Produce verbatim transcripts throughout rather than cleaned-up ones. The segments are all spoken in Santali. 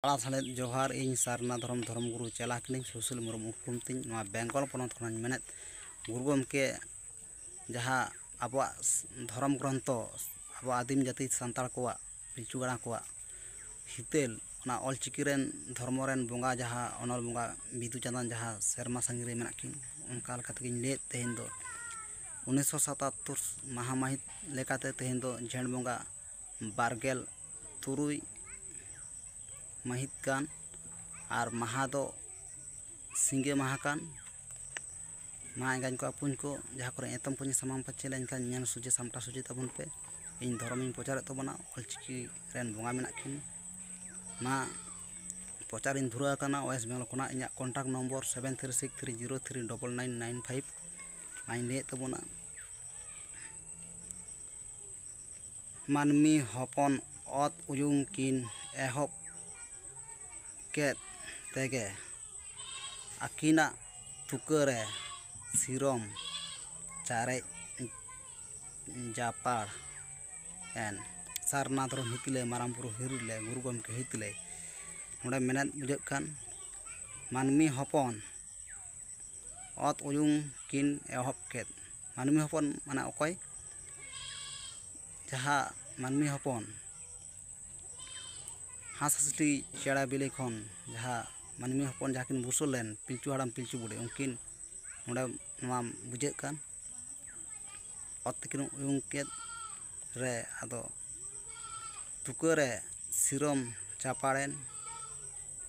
ᱥᱟᱞᱟᱜ ᱥᱟᱞᱮᱫ ᱡᱚᱦᱟᱨ᱾ ᱤᱧ ᱥᱟᱨᱱᱟ ᱫᱷᱚᱨᱚᱢ ᱫᱷᱚᱨᱚᱢ ᱜᱩᱨᱩ ᱪᱮᱞᱟ ᱠᱟᱹᱱᱟᱹᱧ, ᱥᱩᱥᱤᱞ ᱢᱩᱨᱢᱩ ᱩᱯᱨᱩᱢ ᱛᱤᱧ᱾ ᱱᱚᱣᱟ ᱵᱮᱝᱜᱚᱞ ᱯᱚᱱᱚᱛ ᱠᱷᱚᱱᱟᱜ ᱤᱧ ᱢᱮᱱᱮᱫ, ᱜᱩᱨᱩ ᱜᱚᱢᱠᱮ ᱡᱟᱦᱟᱸ ᱟᱵᱚᱣᱟᱜ ᱥ-, ᱫᱷᱚᱨᱚᱢ ᱜᱨᱚᱱᱛᱷᱚ, ᱟᱵᱚ ᱟᱹᱫᱤᱢ ᱡᱟᱹᱛᱤ ᱥᱟᱱᱛᱟᱲ ᱠᱚᱣᱟᱜ, ᱯᱤᱞᱪᱩ ᱜᱟᱲᱟ ᱠᱚᱣᱟᱜ ᱦᱤᱛᱟᱹᱞ, ᱚᱱᱟ ᱚᱞᱪᱤᱠᱤ ᱨᱮᱱ ᱫᱷᱚᱨᱢᱚ ᱨᱮᱱ ᱵᱚᱸᱜᱟ, ᱡᱟᱦᱟᱸ ᱚᱱᱚᱞ ᱵᱚᱸᱜᱟ ᱵᱤᱫᱩ ᱪᱟᱸᱫᱟᱱ, ᱡᱟᱦᱟᱸ ᱥᱮᱨᱢᱟ ᱥᱟᱺᱜᱤᱧ ᱨᱮ ᱢᱮᱱᱟᱜ ᱠᱤᱱ, ᱚᱱᱠᱟ ᱞᱮᱠᱟ ᱛᱮᱜᱮᱧ ᱞᱟᱹᱭᱮᱫ, ᱛᱮᱦᱮᱧ ᱫᱚ ᱩᱱᱤᱥᱥᱚ ᱥᱟᱛᱟᱛᱛᱳᱨ ᱢᱟᱦᱟ ᱢᱟᱹᱦᱤᱛ ᱞᱮᱠᱟᱛᱮ ᱛᱮᱦᱮᱧ ᱫᱚ ᱡᱷᱮᱸᱴ ᱵᱚᱸᱜᱟ ᱵᱟᱨᱜᱮᱞ ᱛᱩᱨᱩᱭ ᱢᱟᱹᱦᱤᱛ ᱠᱟᱱ, ᱟᱨ ᱢᱟᱦᱟ ᱫᱚ ᱥᱤᱸᱜᱮ ᱢᱟᱦᱟ ᱠᱟᱱ᱾ ᱢᱟ ᱮᱸᱜᱟᱧ ᱠᱚ ᱟᱹᱯᱩᱧ ᱠᱚ, ᱡᱟᱦᱟᱸ ᱠᱚᱨᱮ ᱮᱛᱚᱢ ᱠᱚᱧ ᱥᱟᱢᱟᱝ ᱯᱟᱪᱷᱮ ᱞᱮᱱᱠᱷᱟᱱ, ᱧᱮᱞ ᱥᱚᱡᱷᱮ ᱥᱟᱢᱴᱟᱣ ᱥᱚᱡᱷᱮ ᱛᱟᱵᱚᱱ ᱯᱮ᱾ ᱤᱧ ᱫᱷᱚᱨᱚᱢᱤᱧ ᱯᱨᱚᱪᱟᱨᱮᱫ ᱛᱟᱵᱚᱱᱟ, ᱚᱞᱪᱤᱠᱤ ᱨᱮᱱ ᱵᱚᱸᱜᱟ ᱢᱮᱱᱟᱜ ᱠᱤᱱ᱾ ᱢᱟ ᱯᱨᱚᱪᱟᱨᱤᱧ ᱫᱷᱩᱨᱟᱹᱣ ᱟᱠᱟᱱᱟ ᱳᱭᱮᱥᱴ ᱵᱮᱝᱜᱚᱞ ᱠᱷᱚᱱᱟᱜ᱾ ᱤᱧᱟᱹᱜ contact number seven three six three zero three double nine nine five᱾ ᱢᱟᱧ ᱞᱟᱹᱭᱮᱫ ᱛᱟᱵᱚᱱᱟ, ᱢᱟᱹᱱᱢᱤ ᱦᱚᱯᱚᱱ ᱚᱛ ᱩᱭᱩᱝ ᱠᱤᱱ ᱮᱦᱚᱵ ᱠᱮᱫ ᱛᱮᱜᱮ ᱟᱹᱠᱤᱱᱟᱜ ᱛᱩᱠᱟᱹ ᱨᱮ ᱥᱤᱨᱚᱢ ᱪᱟᱨᱮᱡ ᱡᱟᱯᱟᱲ ᱮᱱ᱾ ᱥᱟᱨᱱᱟ ᱫᱷᱚᱨᱚᱢ ᱦᱤᱛᱞᱟᱹᱭ, ᱢᱟᱨᱟᱝ ᱵᱩᱨᱩ ᱦᱤᱨᱞᱟᱹᱭ, ᱜᱩᱨᱩ ᱜᱚᱢᱠᱮ ᱦᱤᱛᱞᱟᱹᱭ᱾ ᱱᱚᱰᱮ ᱢᱮᱱᱮᱫ ᱵᱩᱡᱷᱟᱹᱜ ᱠᱟᱱ, ᱢᱟᱹᱱᱢᱤ ᱦᱚᱯᱚᱱ ᱚᱛ ᱩᱭᱩᱝ ᱠᱤᱱ ᱮᱦᱚᱵ ᱠᱮᱫ᱾ ᱢᱟᱹᱱᱢᱤ ᱦᱚᱯᱚᱱ ᱢᱟᱱᱮ ᱚᱠᱚᱭ? ᱡᱟᱦᱟᱸ ᱢᱟᱹᱱᱢᱤ ᱦᱚᱯᱚᱱ ᱦᱟᱸᱥ ᱦᱟᱸᱥᱞᱤ ᱪᱮᱬᱮ ᱵᱤᱞᱤ ᱠᱷᱚᱱ ᱡᱟᱦᱟᱸ ᱢᱟᱹᱱᱢᱤ ᱦᱚᱯᱚᱱ ᱡᱟᱦᱟᱸ ᱠᱤᱱ ᱵᱩᱥᱟᱹᱲ ᱞᱮᱱ, ᱯᱤᱞᱪᱩ ᱦᱟᱲᱟᱢ ᱯᱤᱞᱪᱩ ᱵᱩᱲᱦᱤ, ᱩᱱᱠᱤᱱ ᱱᱚᱰᱮ ᱱᱚᱣᱟ ᱵᱩᱡᱷᱟᱹᱜ ᱠᱟᱱ, ᱚᱛ ᱛᱤᱠᱤᱱ ᱩᱭᱩᱝ ᱠᱮᱫ ᱨᱮ ᱟᱫᱚ ᱛᱩᱠᱟᱹ ᱨᱮ ᱥᱤᱨᱚᱢ ᱪᱟᱯᱟᱲᱮᱱ,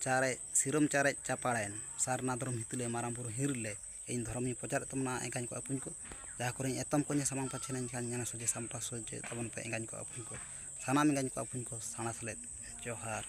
ᱪᱟᱨᱮᱡ, ᱥᱤᱨᱚᱢ ᱪᱟᱨᱮᱡ ᱪᱟᱯᱟᱲᱮᱱ᱾ ᱥᱟᱨᱱᱟ ᱫᱷᱚᱨᱚᱢ ᱦᱤᱛᱞᱟᱹᱭ, ᱢᱟᱨᱟᱝ ᱵᱩᱨᱩ ᱦᱤᱨᱞᱟᱹᱭ, ᱤᱧ ᱫᱷᱚᱨᱚᱢᱤᱧ ᱯᱨᱚᱪᱟᱨᱮᱫ ᱛᱟᱵᱚᱱᱟ ᱮᱸᱜᱟᱧ ᱠᱚ ᱟᱹᱯᱩᱧ ᱠᱚ᱾ ᱡᱟᱦᱟᱸ ᱠᱚᱨᱮᱧ ᱮᱛᱚᱢ ᱠᱚᱧ ᱥᱟᱢᱟᱝ ᱯᱟᱪᱷᱮ ᱞᱮᱱᱠᱷᱟᱱ, ᱧᱮᱞ ᱥᱚᱡᱷᱮ ᱥᱟᱢᱴᱟᱣ ᱥᱚᱡᱷᱮ ᱛᱟᱵᱚᱱ ᱯᱮ ᱮᱸᱜᱟᱧ ᱠᱚ ᱟᱹᱯᱩᱧ ᱠᱚ, ᱥᱟᱱᱟᱢ ᱮᱸᱜᱟᱧ ᱠᱚ ᱟᱹᱯᱩᱧ ᱠᱚ ᱥᱟᱬᱟ ᱥᱮᱞᱮᱫ ᱡᱚᱦᱟᱨ᱾